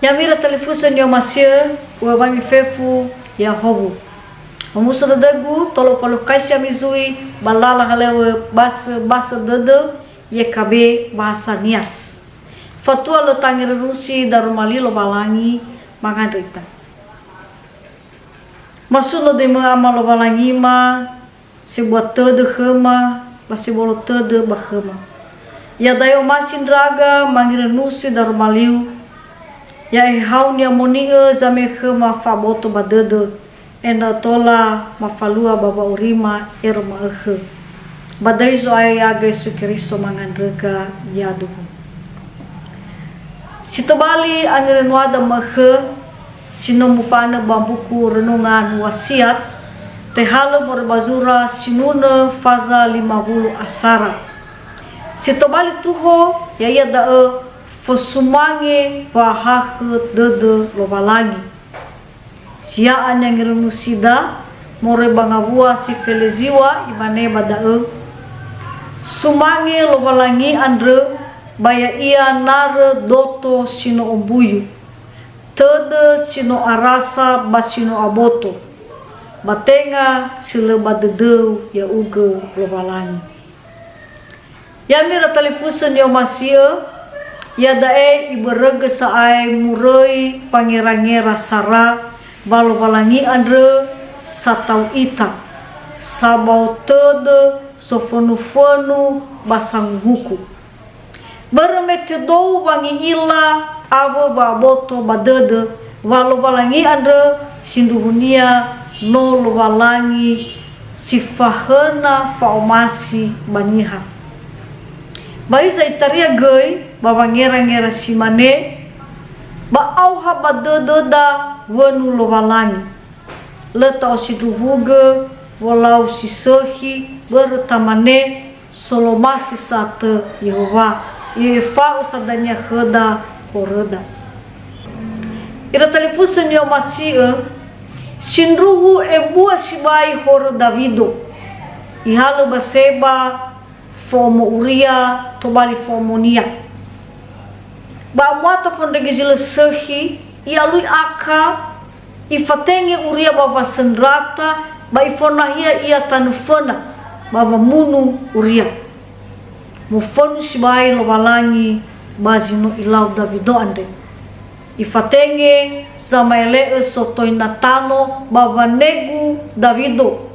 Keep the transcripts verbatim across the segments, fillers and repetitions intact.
Ya'ami ira talifusö ni'omasi'ö, uŵa'ö wami fefu, Yahowu. Omuso dödögu, tolo falukhaisi ami zui, ba lala halöŵö basö-basö dödö, Y K B Bahasa Nias. Fatua lö tangerenusi daroma li Lowalangi, mangandrö ita. Masuno döimö Ama Lowalangima, sebua tödö khöma, ba sebolo tödö ba khöma. Iada'e omasi ndra'aga mangerenusi daroma liu, ya'e hau ni'amoni'ö zame'e khöma fa'aboto ba dödö, ena'ö tola mafalua ba wa'aurima ero ma'ökhö. Ba döi Zo'aya ya'aga Yesu Keriso mangandröga yaduhu. Si tobali angerenuada ma'ökhö, si no mufanö ba mbuku Renungan Wasiat, tehalö moroi ba zura sinunö faza lima wulu asara. Si tobali tuho, ya'ia da'ö fosumange wa'ahakhö dödö Lowalangi. Sia'a ni'angerunusida moroi ba ngawua si feleziŵa, imane ba da'ö, "Sumange Lowalangi andrö, ba ya'ia narö doto si no ombuyu, tödö si no arasa ba si no aboto, ba tenga si lö ba dödöu ya'ugö Lowalangi." Ya'ami ira talifusö ni'omasi'ö, iada'e ibörögö sa'ae muröi wangerangera sara wa Lowalangi andrö satau ita, sabao tödö sofönu-fönu ba sanguhuku. Börö me tödöu wangi'ila awö wa'aboto ba dödö wa Lowalangi andrö sindruhunia no Lowalangi si fahöna fa'omasi ba niha. Ba hiza itaria göi ba wangerangera si mane, ba aoha ba dödöda wönu Lowalangi. Lö ta'osindruhugö wolau si sökhi börö tamane, solomasi sa tö Yehowa, i'efa'ö sa dania khöda horöda. Ira talifusö ni'omasi'ö, sindruhu ebua sibai horö Dawido. Ihalö Batseba, fo'omo Uria, tobali fo'omonia. Ba amuata fondrege zi lö sökhi, i'alui akha, ifatenge Uria ba wasöndrata, ba ifonahia ia tanö föna, ba wamunu Uria. Mofönu sibai Lowalangi ba zi no ilau Dawido andre. Ifatenge zama'ele'ö sotoi Natano ba wanegu Dawido.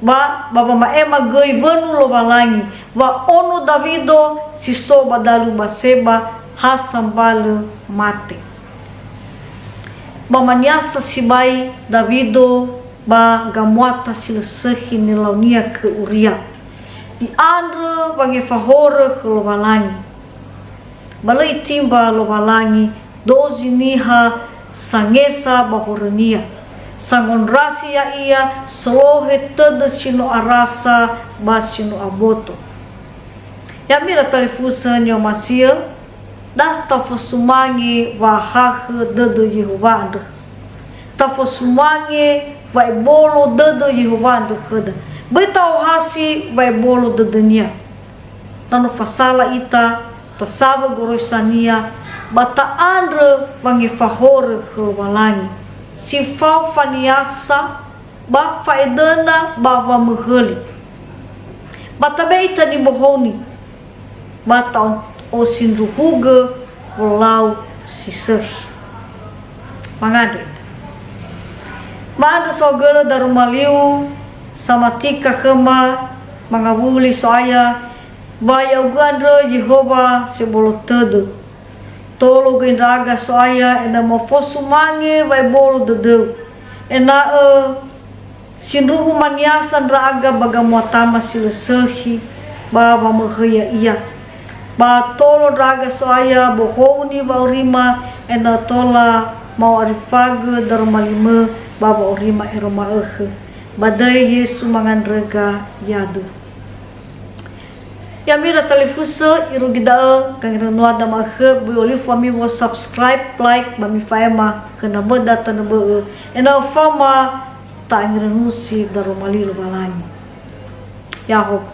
Ba, ba wama'ema göi wönu Lowalangi, wa ono Dawido si so ba dalu Batseba ha sambalö mate. Ba maniasa sibai Dawido ba gamuata si lö sökhi nilaunia khö Uria. I'andrö wangefa horö khö Lowalangi. Ba lö itimba Lowalangi dozi niha sangesa ba horönia. Sangondrasi ya'ia solohe tödö si no arasa ba si no aboto. Ya'ami ira talifusö ni'omasi'ö, da tafosumange wa'ahakhö dödö Yehowa andrö. Tafosumange wa'ebolo dödö Yehowa andrö khöda. Böi ta'ohasi wa'ebolo dödönia. Na no fasala ita, tasawö goroisania, ba ta'andrö wangefa horö khö Lowalangi, si fao faniasa, ba fa'edöna, ba wamöhöli. Ba tabe'e ita nibohouni, ba ta'osindruhugö wolau si sökhi. Mangandrö ita. Ma'andrö saohagölö daroma liu, samatika khöma mangawuli So'aya, wa ya'ugö andrö Yehowa sebolo tödö. Tolo göi ndra'aga So'aya ena'ö mofosumange wa'ebolo dödöu, ena'ö sindruhu maniasa ndra'aga ba gamuatama si lö sökhi ba wamöhöi ya'ia. Ba tolo ndra'aga So'aya bohouni wa'aurima ena'ö tola ma'o'arifagö daroma limö ba wa'aurima ero ma'ökhö. Ba döi Yesu mangandröga yadu. Ya'ami ira talifusö, irugi da'ö, gangerönuada ma'ökhö, böi olifu ami wo subscribe, like, ba mifa'ema khö naböda tanö bö'ö, ena'ö faoma ta'angerönusi daroma li Lowalangi. Yahowu.